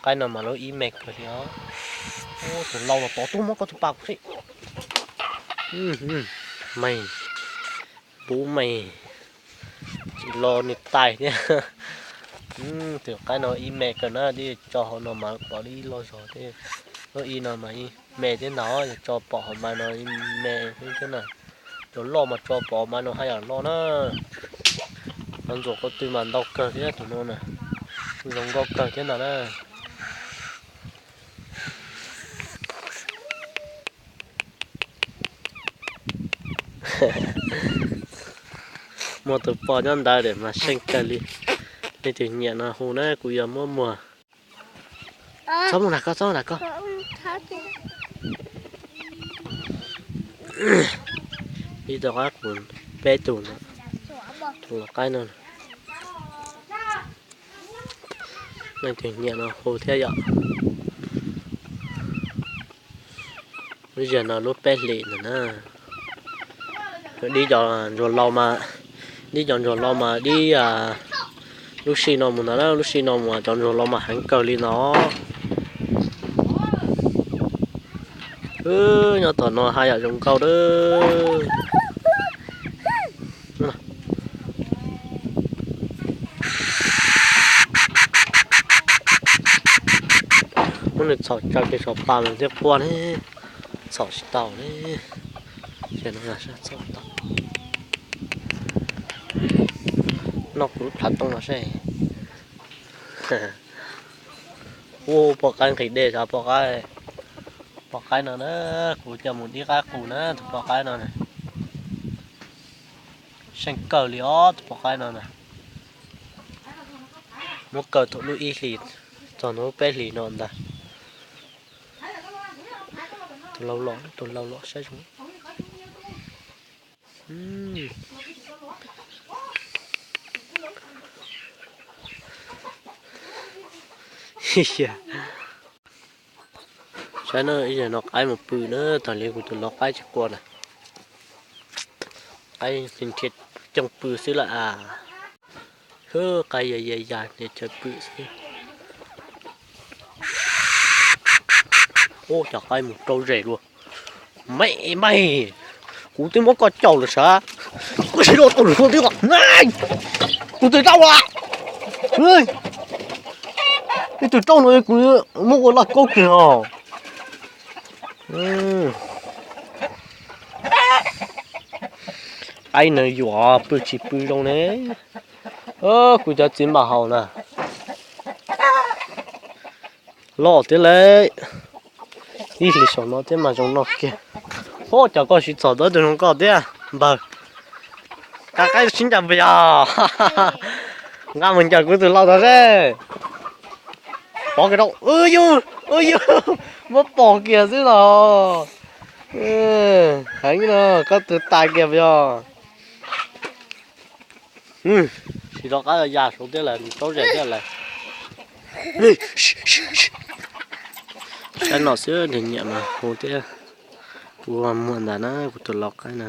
Qaib no mas lub ib me kawg li os. Tus laus los tod tuaj muab koj tus pas kuv seb. Me, pub me, tsis lo nws tais thiab. Tus qaib no ib me kawg na, twb tso hauv no mas pom ib loj zog thiab. Lub ib no mas me thiab ntag, yog tso pom hauv mas no me thiab na. Cov loj mas tso pom mas no haj yam loj na. Cov ntxuam qhov twg mas ntau kawg thiab tus no na. Zoo nkauj kawg thiab ntag na. Muaj tus poj nyob ntawd mas seej kawg li. Leej twg nyiam no hu na, kuv yuav muab muag. Txhob mus nram koj, txhob mus nram koj. Ib tug qaib qus, peb tug no, tus lau qaib no. Leej twg nyiam no hu thiab yom. Lub sij hawm no lub peb hlis ntawm na. Dib cov ntsuag lau mas, dib cov ntsuag lau mas dib lub sij no mus ntag na, lub sij no mus cov ntsuag lau mas heev kawg li no. Nyob tom no haj yam zoo nkauj dab. Muab nws txhom tso kiag saum pas mas thiaj quaj ne, txhom tsis tau ne. Noj kuv lub plhav tooj no seb. Ua poj qaib nqhis dej xyov poj qaib. Poj qaib no na, kuv coj mus dib qaib qus na tus poj qaib no na. Seej kawg li os tus poj qaib no na. Muab kaw thaum lub ib hlis txog lub peb hlis no ntag. Tus lau los, tus lau los saib zoo. Saib na, ib zaug no qaib mus pw na, tag li kuv tus lau qaib tsis quaj na. Qaib nrhiav coj pw xwb lawm as. Hwb, qaib ya ya ya nrhiav chaw pw xwb. Ub, cov qaib mus rau zes luaj. Mej mej, kuv twb muab koj caum lawm sav, koj tsis los tau nws twb os. Kuv twb rau a, ib tug rau no kuv muab ua laj kaub kiag os. Qaib nws yuam pw tsis pw zoo ne. Kuv cov txiv npam haus na. Loj thiab lauj. Ib hlis saum no thiab mas zoo noj kiag. Ub, cov koj siv txhom tau tus zoo nkauj thiab npawg. Ka qaib sib ncaws puas yog? Nqa mus ncaws kuv tus lau tod seb. Pov kiag rau, u yug, u yug, muab pov kiag xwb los. Heev no, koj tus tas kiag puas yog? Tsis rov qab ya saud thiab lawm, rau zem thiab lawm. Saib no xwb nws nyiam mas hu thiab. Kuv muag ntawd na, kuv tus lau qaib no.